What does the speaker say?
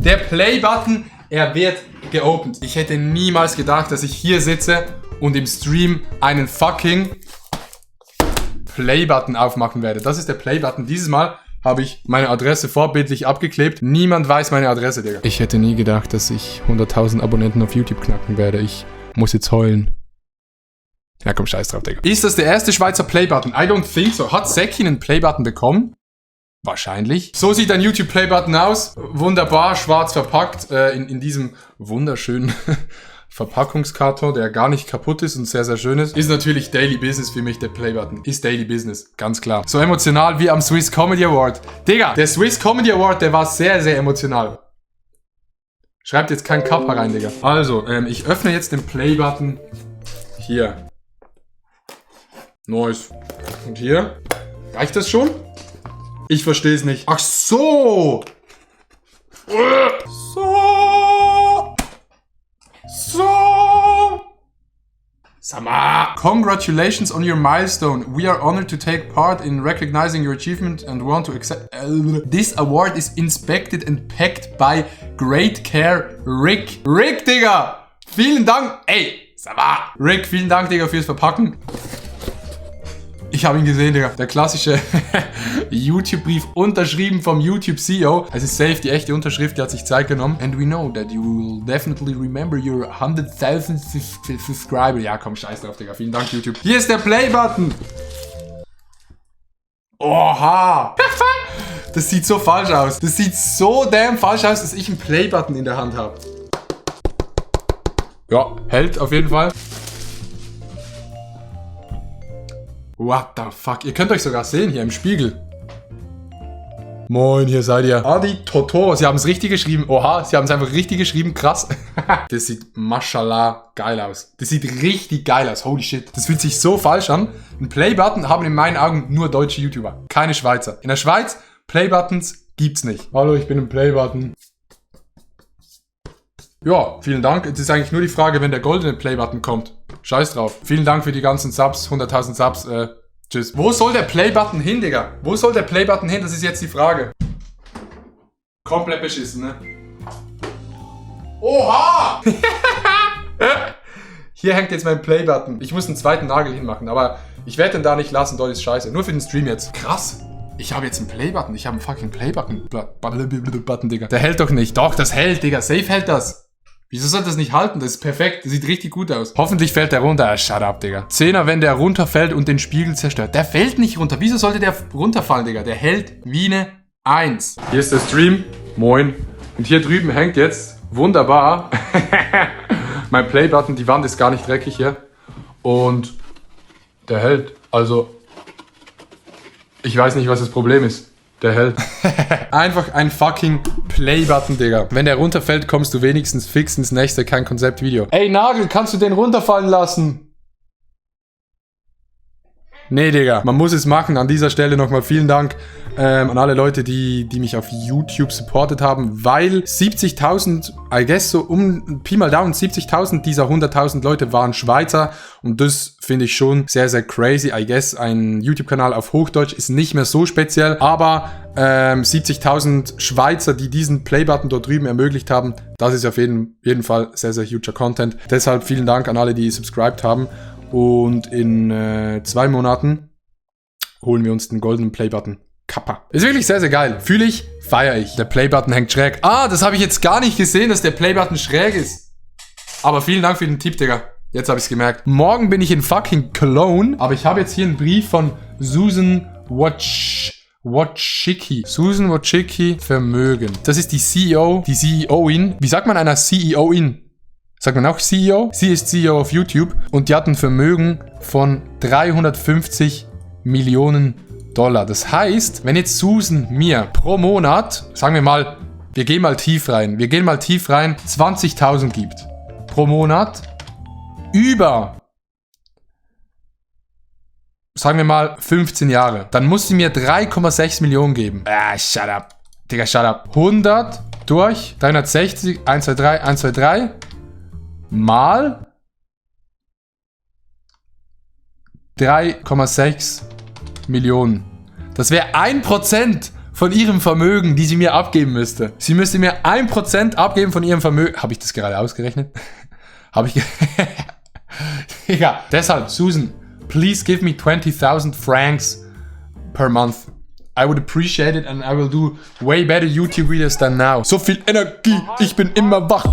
Der Play-Button, er wird geopend. Ich hätte niemals gedacht, dass ich hier sitze und im Stream einen fucking Play-Button aufmachen werde. Das ist der Play-Button. Dieses Mal habe ich meine Adresse vorbildlich abgeklebt. Niemand weiß meine Adresse, Digga. Ich hätte nie gedacht, dass ich 100.000 Abonnenten auf YouTube knacken werde. Ich muss jetzt heulen. Ja, komm, scheiß drauf, Digga. Ist das der erste Schweizer Play-Button? I don't think so. Hat Seki einen Play-Button bekommen? Wahrscheinlich. So sieht ein YouTube-Play-Button aus. Wunderbar, schwarz verpackt, in diesem wunderschönen Verpackungskarton, der gar nicht kaputt ist und sehr, sehr schön ist. Ist natürlich Daily Business für mich, der Play-Button. Ist Daily Business, ganz klar. So emotional wie am Swiss Comedy Award. Digga, der Swiss Comedy Award, der war sehr, sehr emotional. Schreibt jetzt kein Kappa rein, Digga. Also, ich öffne jetzt den Play-Button. Hier. Nice. Und hier. Reicht das schon? Ich verstehe es nicht. Ach so! So! Sama! Congratulations on your milestone. We are honored to take part in recognizing your achievement and want to accept... This award is inspected and packed by great care, Rick. Rick, Digga! Vielen Dank! Ey! Sama! Rick, vielen Dank, Digga, fürs Verpacken. Ich habe ihn gesehen, Digga. Der klassische YouTube-Brief, unterschrieben vom YouTube-CEO. Es ist safe, die echte Unterschrift, die hat sich Zeit genommen. And we know that you will definitely remember your 100.000 subscriber. Ja, komm, scheiß drauf, Digga. Vielen Dank, YouTube. Hier ist der Play-Button. Oha. Das sieht so falsch aus. Das sieht so damn falsch aus, dass ich einen Play-Button in der Hand habe. Ja, hält auf jeden Fall. What the fuck? Ihr könnt euch sogar sehen hier im Spiegel. Moin, hier seid ihr. Adi Totoro. Sie haben es richtig geschrieben. Oha, sie haben es einfach richtig geschrieben. Krass. Das sieht mashallah geil aus. Das sieht richtig geil aus. Holy shit. Das fühlt sich so falsch an. Ein Playbutton haben in meinen Augen nur deutsche YouTuber. Keine Schweizer. In der Schweiz, Playbuttons gibt's nicht. Hallo, ich bin ein Playbutton. Ja, vielen Dank. Jetzt ist eigentlich nur die Frage, wenn der goldene Playbutton kommt. Scheiß drauf. Vielen Dank für die ganzen Subs. 100.000 Subs. Tschüss. Wo soll der Playbutton hin, Digga? Wo soll der Playbutton hin? Das ist jetzt die Frage. Komplett beschissen, ne? Oha! Hier hängt jetzt mein Playbutton. Ich muss einen zweiten Nagel hinmachen, aber ich werde den da nicht lassen. Dort ist scheiße. Nur für den Stream jetzt. Krass. Ich habe jetzt einen Playbutton. Ich habe einen fucking Playbutton. Button, Digga. Der hält doch nicht. Doch, das hält, Digga. Safe hält das. Wieso soll das nicht halten? Das ist perfekt. Das sieht richtig gut aus. Hoffentlich fällt der runter. Shut up, Digga. 10er, wenn der runterfällt und den Spiegel zerstört. Der fällt nicht runter. Wieso sollte der runterfallen, Digga? Der hält wie eine 1. Hier ist der Stream. Moin. Und hier drüben hängt jetzt wunderbar mein Playbutton. Die Wand ist gar nicht dreckig hier. Und der hält. Also, ich weiß nicht, was das Problem ist. Der hält. Einfach ein fucking Playbutton, Digga. Wenn der runterfällt, kommst du wenigstens fix ins nächste kein Konzeptvideo. Ey, Nagel, kannst du den runterfallen lassen? Nee, Digga. Man muss es machen. An dieser Stelle nochmal vielen Dank an alle Leute, die mich auf YouTube supportet haben, weil 70.000, I guess so Pi mal Daumen, 70.000 dieser 100.000 Leute waren Schweizer und das finde ich schon sehr, sehr crazy. I guess ein YouTube-Kanal auf Hochdeutsch ist nicht mehr so speziell, aber 70.000 Schweizer, die diesen Playbutton dort drüben ermöglicht haben, das ist auf jeden Fall sehr, sehr huger Content. Deshalb vielen Dank an alle, die subscribed haben und in 2 Monaten holen wir uns den goldenen Playbutton. Kappa. Ist wirklich sehr, sehr geil. Fühle ich, feiere ich. Der Playbutton hängt schräg. Ah, das habe ich jetzt gar nicht gesehen, dass der Playbutton schräg ist. Aber vielen Dank für den Tipp, Digga. Jetzt habe ich es gemerkt. Morgen bin ich in fucking Cologne. Aber ich habe jetzt hier einen Brief von Susan Wojcicki. Susan Wojcicki Vermögen. Das ist die CEO, die CEO-in. Wie sagt man einer CEO-in? Sagt man auch CEO? Sie ist CEO auf YouTube und die hat ein Vermögen von 350 Millionen $. Das heißt, wenn jetzt Susan mir pro Monat, sagen wir mal, wir gehen mal tief rein, 20.000 gibt pro Monat über, sagen wir mal, 15 Jahre, dann muss sie mir 3,6 Millionen geben. Ah, shut up. Digga, shut up. 100 durch 360, 1, 2, 3, 1, 2, 3 mal 3,6 Millionen. Das wäre 1% von ihrem Vermögen, die sie mir abgeben müsste. Sie müsste mir 1% abgeben von ihrem Vermögen. Habe ich das gerade ausgerechnet? Habe ich... Ja, deshalb, Susan, please give me 20,000 francs per month. I would appreciate it and I will do way better YouTube videos than now. So viel Energie, ich bin immer wach.